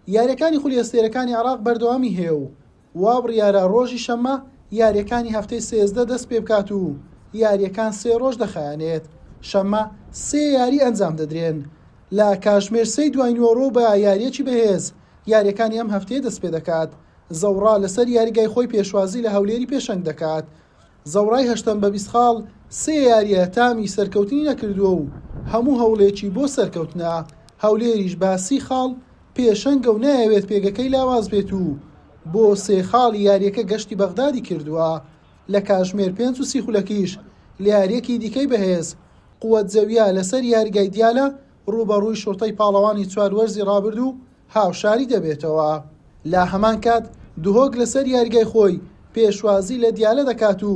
یارییەکانی خولی ئەستێرەکانی عێراق بەردەوامی هەیە و وا بڕیارە ڕۆژی شەممە یارییەکانی هەفتەی 13 دەست پێبکات و یارییەکان سێ ڕۆژ دەخایەنێت. شەممە سێ یاری ئەنجام دەدرێن. لە کاژمێر سێی دواینیوەڕۆ بە یارییەکی بەهێز یارییەکانی ئەم هەفتەیە دەستپێدەکات. زەوڕا لەسەر یاریگای خۆی پێشوازی لە هەولێری پێشەنگ دەکات. زەوڕای هەشتەم بە 20 خاڵ سێ یارییە تامی سەرکەوتنی نەکردووە و هەموو هەوڵێکی بۆ سەرکەوتنە، هەولێریش بە سی خاڵ پێشەنگە و نایەوێت پێگەکەی لاواز بێت و بۆ سێ خاڵی یارییەکە گەشتی بەغدادی کردووە. لە کاژمێر پێنج و سی خولەکیش لە یارییەکی دیکەی بەهێز، قوەت جەویە لەسەر یاریگای دیالە رووبەڕووی شوڕتەی پاڵەوانی چوار وەرزی رابردوو هاوشاری دەبێتەوە. لە هەمان کات دهۆک لەسەر یاریگای خۆی پێشوازی لە دیالە دەکات و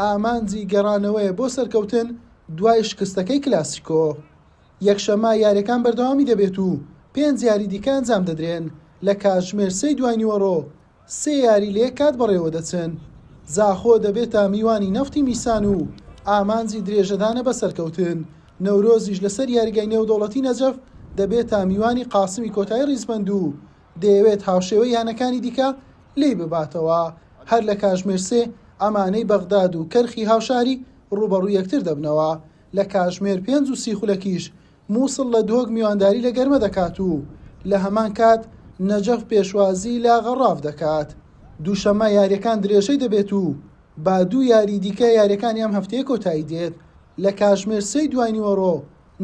ئامانجی گەڕانەوەیە بۆ سەرکەوتن دوای شکستەکەی کلاسیکۆ. یەکشەممە یاریەکان بەردەوامی دەبێت و پێنج یاری دیکە ئەنجام دەدرێن، لە کاتژمێر سێی دواینیوەڕۆ سێ یاری لە یەک کات بەڕێوەدەچن. زاخۆ دەبێتە میوانی نەفتی میسان و ئامانجی درێژەدانە بە سەرکەوتن، نەورۆزیش لەسەر یاریگای نێودەوڵەتی نەجەف دەبێتە میوانی قاسمی کۆتایی ریزبەند و دەیەوێت هاوشێوەی یانەکانی دیکە لێی بباتەوە. هەر لە کاژمێر سێ ئەمانەی بەغداد و کەرخی هاوشاری رووبەڕووی یەکتر دەبنەوە. لە کاژمێر 5 و 30 خولەکیش موسڵ لە دهۆک میوانداری لە گەرمە دەکات و لە هەمان کات نەجەف پێشوازی لە غەڕاف دەکات. دووشەممە یارییەکان درێژەی دەبێت و با دوو یاریی دیکە یارییەکانی ئەم هەفتەیە کۆتایی دێت. لە کاژمێر سێی دواینیوەڕۆ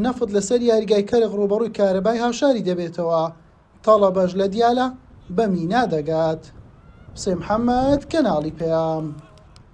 نەفت لەسەر یاریگای کەرخ رووبەڕووی کارەبای هاوشاری دەبێتەوە، تەڵەبەش لە دیالە بە مینا دەگات. حوسێن محەمەد، کەناڵی پەیام.